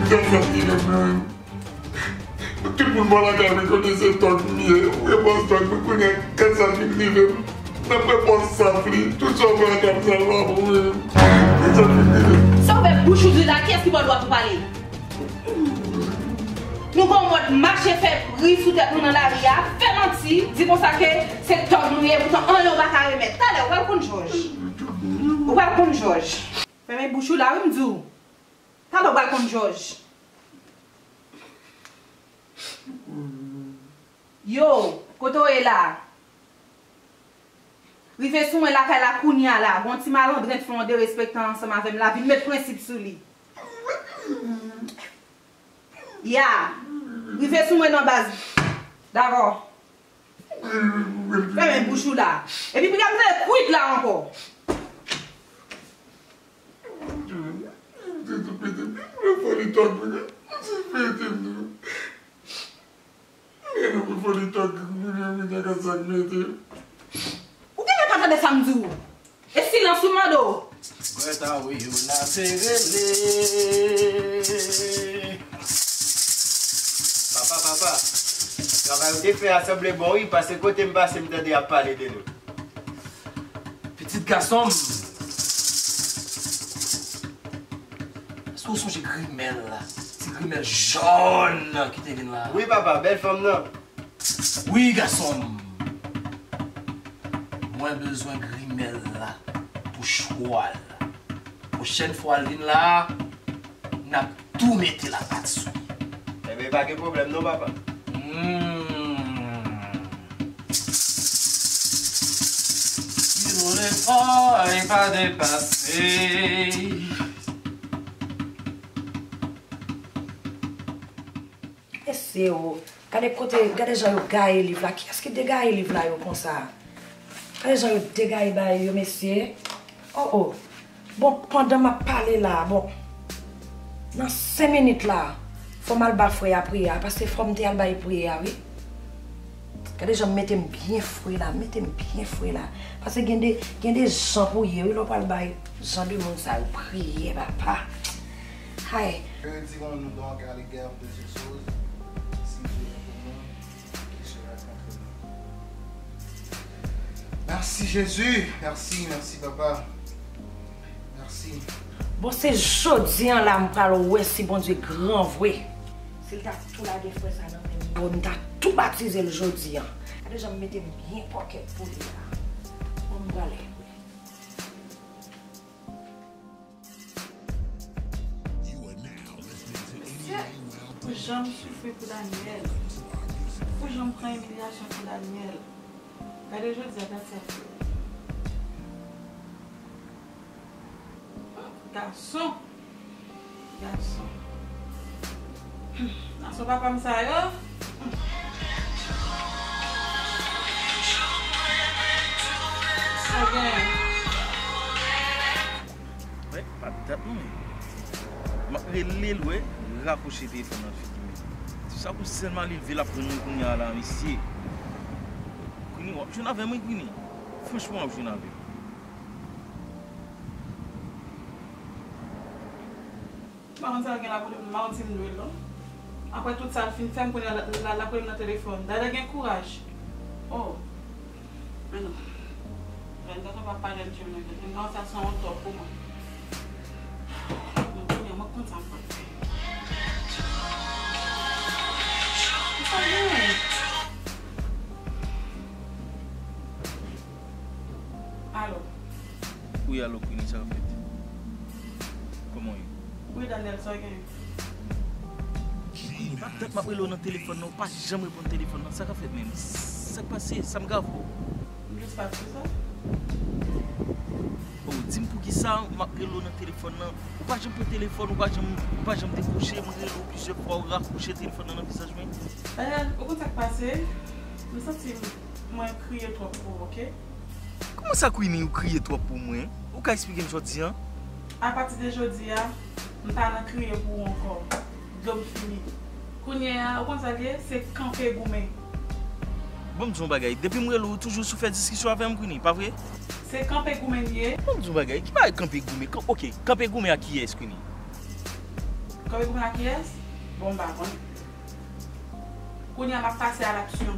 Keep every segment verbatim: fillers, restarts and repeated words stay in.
Jan sa rive m nan menm. Tout moun bò lakay mwen konnen se tòg m ye. Ou repons tòg mwen konnen kat sa fin rive m. Nan repons sa fli. Tout sa w fè lakay m sa l pa bon menm. Kat sa fin rive m. Sa w fè bouch ou di la, kiyès ki ba w dwa pou pale? Nou gon mòd mache fè bri sou tèt nou nan lari a, fè manti, di konsa ke se tòg nou ye, poutan anyen w pa ka remèt. Talè, w pral konn jòj. Ou pral konn jòj. Fèmen bouch ou la, wi, m di w. Talè w pral konn jòj. Yo, kote w ye la? Rive sou mwen lakay la kounye a la, gon ti malandren t fè yon derespektan ansanm avè m la, vin met prensip sou li. Ya, rive sou mwen nan baz. Dakò. Fèmen bouch ou la. Epi piga m fè kwit la ankò. Ou genlè pa tande sa m di w. E silans ou mande w. Mwen ta wi ou n ap rele. Papa, papa, travay ou te fè a sanble bon wi, paske kote m pase m tande y ap pale de nou. Pitit gason m, èske w sonje grimèl la? Ti grimèl jòn ki te vin la. Wi papa, bèl fanm nan. Wi gason m, mwen bezwen grimèl la pou chwal. Pwochèn fwa l vin la, n ap tou mete lapat sou li. Enben, pa gen pwoblèm non, papa. Hmm. Ki vole fò e pa depase. Mesye o, gade kote, gade jan yo gaye liv la. Kiyès ki degaye liv la yo konsa? Gade jan yo degaye bagay yo, mesye. Oh, oh. Bon, pandan m ap pale la, bon, nan senk minit la, fò m al ba frè a priyè a, paske fò m te al bay priyè a, wi. Gade jan m mete m byen fre la, mete m byen fre la. Paske gen de, gen de jan pou ye, wi, lè w pral bay jan de moun sa yo priyè, papa. Hay. Que dirons-nous donc à l'égard de ces choses? Si Dieu est pour nous, qui sera contre nous? Merci Jésus, merci, merci papa. Mèsi. Bon, se jodi an la m pral wè si Bondye gran vre. Si l ta tou lage frè sa nan men m, m ta tou batize l jodi an. Gade jan m mete m byen pòkèt pou li la. Bon, m prale. Mesye, pou jan m soufri pou Daniel, pou jan m pran imilyasyon pou Daniel. Gade jodi a, gad sa k fèt. Gason. Gason. Gason papa m sa yo. Sa gen. Wè, pa dat non men. M ap rele l, wè, rakwoche telefòn nan figi m. Sa pou sèlman leve l ap rann mwen kounye a la, mesye. Queenie, w ap jwenn avè m, wi, Queenie. Franchman, w ap jwenn avè m. M pa konn sa l gen la pou li, m pa konn si m dwe l non. Apre tout sa l fin fè m, kounye a l, l, l ap rele m nan telefòn. Dayè gen kouraj. Oh. Men non. Jèn gason pa pale m tchè mwen. Jèn gason sa se yon tòp pou mwen. Mwen kounye a, mwen konn sa m pral fè. Sa gen? Alo. Wi, alo, Queenie, sa k ap fèt? Kòman w ye? Wi, Daniel, sa gen? Queenie, pa dat m ap rele w nan telefòn nan, ou pa janm reponn telefòn nan. Sa k ap fèt menm? Sa k pase? Sa m grave? M jis pa sou sa. Oh, di m poukisa m ap rele w nan telefòn nan, ou pa janm pran telefòn, ou pa janm, ou pa janm dekwoche, m rele w plizyè fwa, ou rakwoche telefòn nan nan vizaj mwen. Daniel, ou konn sa k pase? M santi m Mwen kriye twòp pou ou, oke? Kòman sa, Queenie, ou kriye twòp pou mwen? Ou ka eksplike m jodi a? Apati de jodi a, m pa nan kriye pou ou ankò. Dlo m fini. Kounye a, ou konn sa l ye? Se kanpe goumen. Ban m di w yon bagay. Depi m rele w, ou toujou sou fè diskisyon avè m, Queenie, pa vre? Se kanpe goumen l ye. Ban m di w yon bagay. Ki bagay kanpe goumen? Kan-, oke, kanpe goumen ak kiyès, Queenie? Ou reponn a kiyès? Bon, m pa konn. Kounye a, m ap pase a laksyon.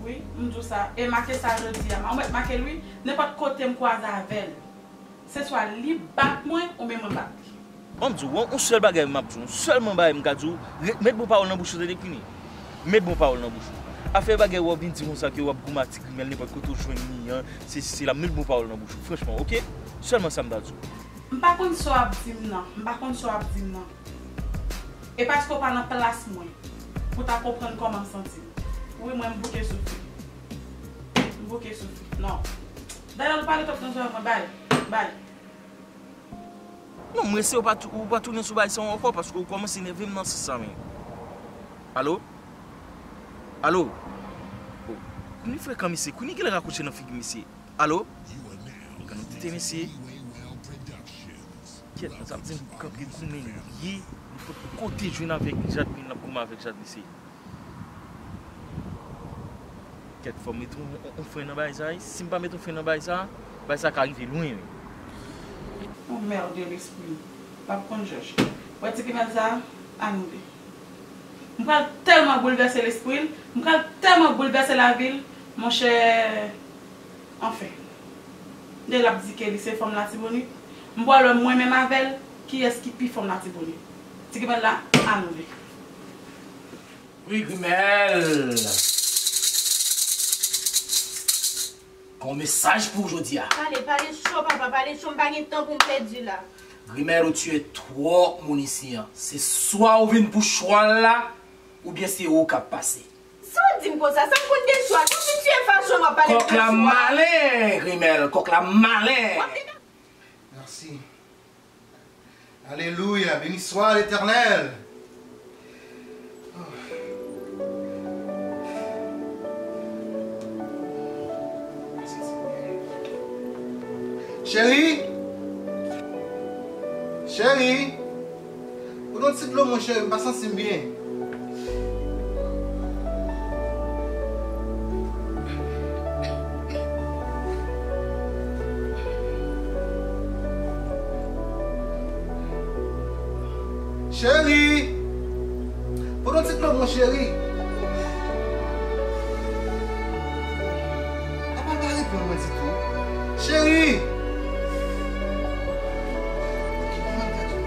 Wi, m di w sa. E make sa jodi a. Ou mèt make l, wi. Nenpòt kote m kwaze avè l, se swa li bat mwen oubyen mwen bat li. Bon, m di w, yon, yon sèl bagay m ap di w, yon sèlman bagay m ka di w, re- met bon pawòl nan bouch ou, tande, Queenie. Met bon pawòl nan bouch ou. Afè bagay w ap vin di konsa ke w ap goumen ak ti grimèl nenpòt kote w jwenn li an, se, se la, met bon pawòl nan bouch ou, franchman, oke? Sèlman sa m ta di w. M pa konn sa w ap di m nan. M pa konn sa w ap di m nan. E paske w pa nan plas mwen pou w ta konprann kòman m santi m. Wi, mwen, m bouke soufri. M bouke soufri. Non. Dayè, ou pale twòp nan zòrèy mwen. Bay. Bay. Non, mwen se ou pa tou- ou pa tounen sou bagay sa ankò paske ou kòmanse nève m nan sans sa, men. Alo? Alo? Oh. Queenie frekan, mesye. Queenie genlè rakwoche nan figi misye. Alo? Gad yon tete, mesye. Kèt, sa ap di m kanpe goumen ye. Nenpòt kote jwenn avèk Jadmin, l ap goumen avèk Jad, mesye. Kèt, fò m met yon, yon, yon fren nan bagay sa, wi. Si m pa met yon fren nan bagay sa, bagay sa ka rive lwen, wi. Yon mèd de lespri. M p ap konn jòj. Wè ti grimèl sa, anile. M pral tèlman boulvèse lespri l, m pral tèlman boulvèse lavi l, monchè, anfen. Lè l ap di ke li se fanm Latibonit, m pral wè mwen menm avè l, kiyès ki pi fanm Latibonit. Ti grimèl la, anile. Wi, grimèl. Gon mesaj pou w jodi a. Pale, pale cho, papa, pale cho, m pa gen tan pou m pèdi la. Grimèl, ou tiye twòp moun isi an. Se swa ou vin pou chwal la, oubyen se ou k ap pase. Sa w di m konsa? Sa m konn de chwal? Ou vin tiye fason w ap pale de chwal. Kòk la malen, Grimèl, kòk la malen. W ap vin Merci. Alléluia, béni soit l'Éternel. Oh. Merci, Seigneur. Cheri, cheri, pote yon ti dlo, mon cheri, m pa santi m byen. Cheri! Pote yon ti dlo, mon cheri. Apa l pa reponn mwen ditou? Cheri! Ok, manman l gade.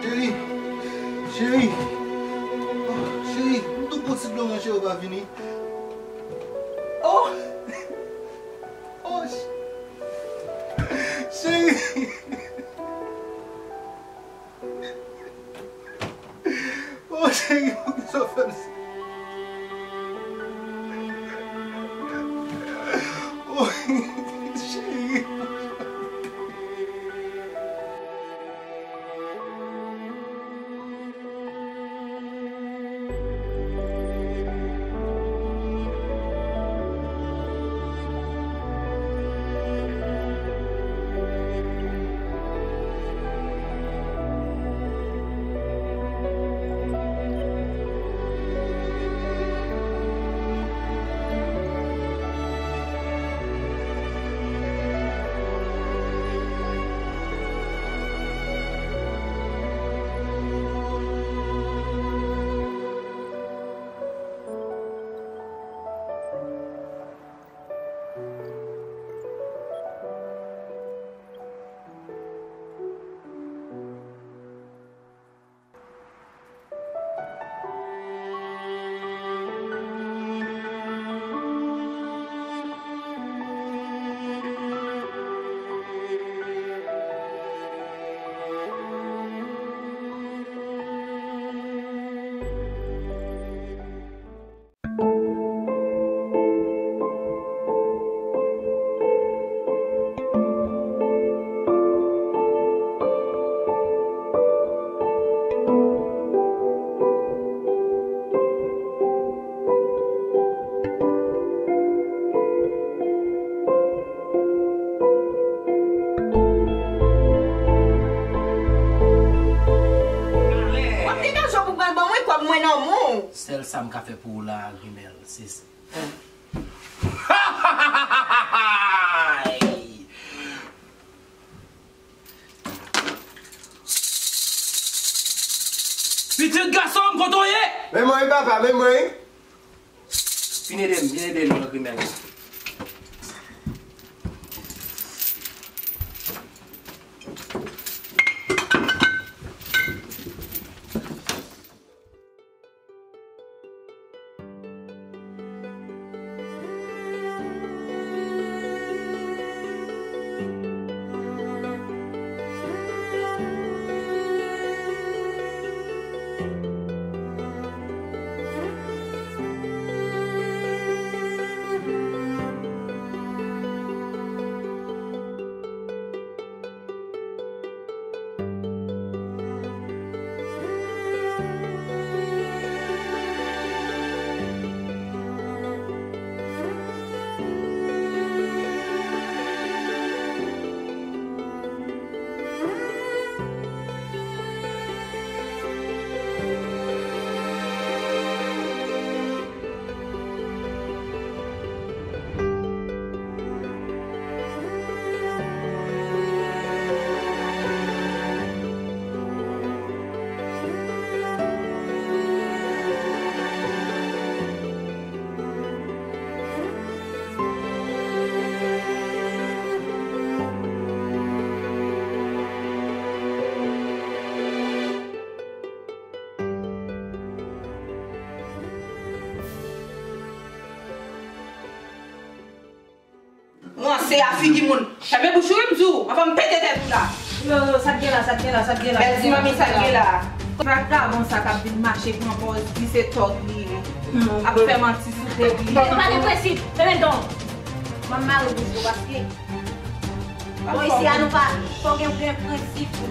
Cheri, cheri, oh, cheri, m tou pran ti dlo mwen, cheri, ou pa vini. Oh, oh, ch- cheri. Oh, cheri, poukisa w fè m sa? Oh, cheri. Sa m ka fè pou ou la, Grimèl, se sa. Pitit gason m, kote w ye? Men mwen wi, papa, men mwen wi. Vin ede m, vin ede m, Grimèl. Ranse a figi moun. Fèmen bouch ou wi, m di w, anvan m pete tèt ou la. Yo, yo, sa k gen la, sa k gen la, sa k gen la? Bèl ti manmi, sa k gen la? Vagabon sa k ap vin mache pran pòz li se tòg li ye. Ap fè manti sou tèt li. Ou pa gen prensip, fèmen don. Mwen mare bouch ou paske. Bon, isi a nou pa, fò gen, gen prensip.